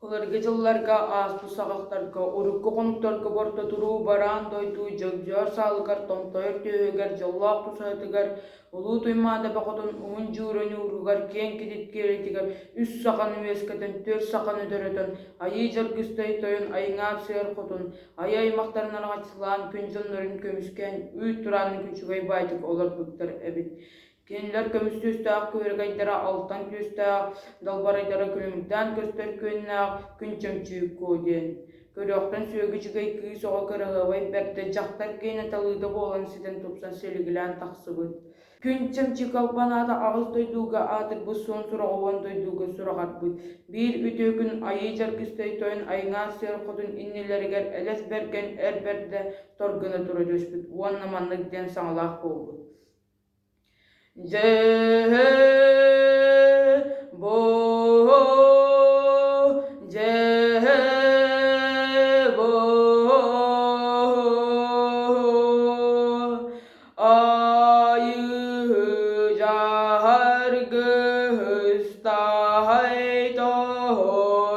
Былыргы дьылларга ааспыт саҕахтарга, урукку хонуктарга бортотуруу бараан дойду дьөгдьөөр саалыгар томтойор түөһүгэр дьоллоох тусаһатыгар Улуу Туймаада бөҕөтүн уһун дьуура ньууругар киэҥ китит киэлитигэр үс саханы үөскэтэн, түөрт саханы төрөтөн, Айыы Дьаргыстай тойон Айыҥаат Сыар Хотун, Айыы аймахтарын араҥаччылаан, күн дьоннорун көмүскээн, үүт турааннык үчүгэй баайдык олорбуттар эбит. Кинилэр көмүс түөстээх күөрэгэйдэрэ алтан түөстээх, далбарайдара күлүмүрдээн көстөр күөннээх Күн Чөмчүүк Куо диэн. Көрүөхтэн сүөгэ үчүгэй кыыс оҕо кыраһыабай бэрдэ дьахтар киэнэ талыыта буолан ситэн тупсан силигилээн тахсыбыт. Күн Чөмчүүк албан аата аҕыс дойдуга аатырбыт суон сураҕа уон дойдуга сураҕарбыт. Биир үтүө күн Айыы Дьаргыстай тойон Айыҥаа Сыар Хотун иннилэригэр элэс бэргэн эр бэрдэ тор гына тура түспүт уонна маннык диэн саҥалаах буолбут: Дьэ, бу, дьэ, бу, айыы дьаргыстаһай тоойон.